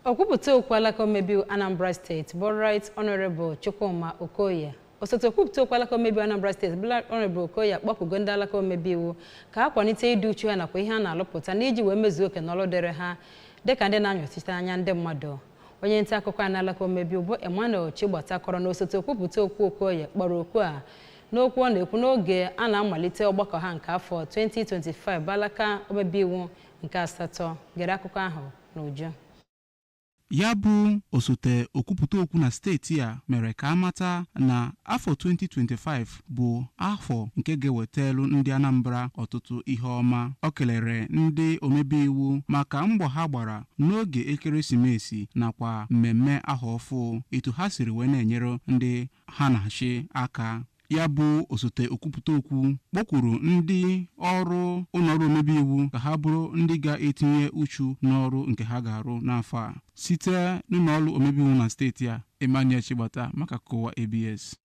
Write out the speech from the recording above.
Okwupụta okwu alaka omebe iwu Anambra Steeti bụ Right Honorable Chukwuma Okoye. Osote okwupụta okwu alaka omebe iwu Anambra Steeti bụ Right Honorable Okoye akpọkugo ndị alaka omebe iwu ka ha kwalite ịdị uchu ha nakwa ihe a na-alụpụta n'iji wee mezuo oke n'ọrụ dịrị ha dịka ndị na-anọchite anya ndị mmadụ. Onye nta akụkọ a n'alaka omebe iwu bụ Emmanuel Chigbata kọrọ na osote okwupụta okwu Okoye kpọrọ okwu a n'okwu ọ na-ekwu n'oge a na-amalite ọgbakọ ha nke afọ 2025 bụ alaka omebe iwu nke asatọ. Gere akụkọ ahụ n'uju. Ya bụ osote okwupụta okwu na steeti a mere ka amata na afọ 2025 bụ afọ nke ga-ewetelu ndị Anambra ọtụtụ ihe ọma. O kelere ndị omebe iwu maka mbọ ha gbara n'oge ekeresimesi nakwa mmemme ahọ ọfụ, etu ha siri wee na-enyere ndị ha na-achị aka. Ya bụ osote okwupụta okwu kpọkwuru ndị ọrụ ụlọọrụ omebe iwu ka ha bụrụ ndị ga-etinye uchu n'ọrụ nke ha ga-arụ n'afọ a. Site n'ụlọọrụ omebe iwu na steeti a, Emmanuel Chigbata maka akụkọ ụwa ABS.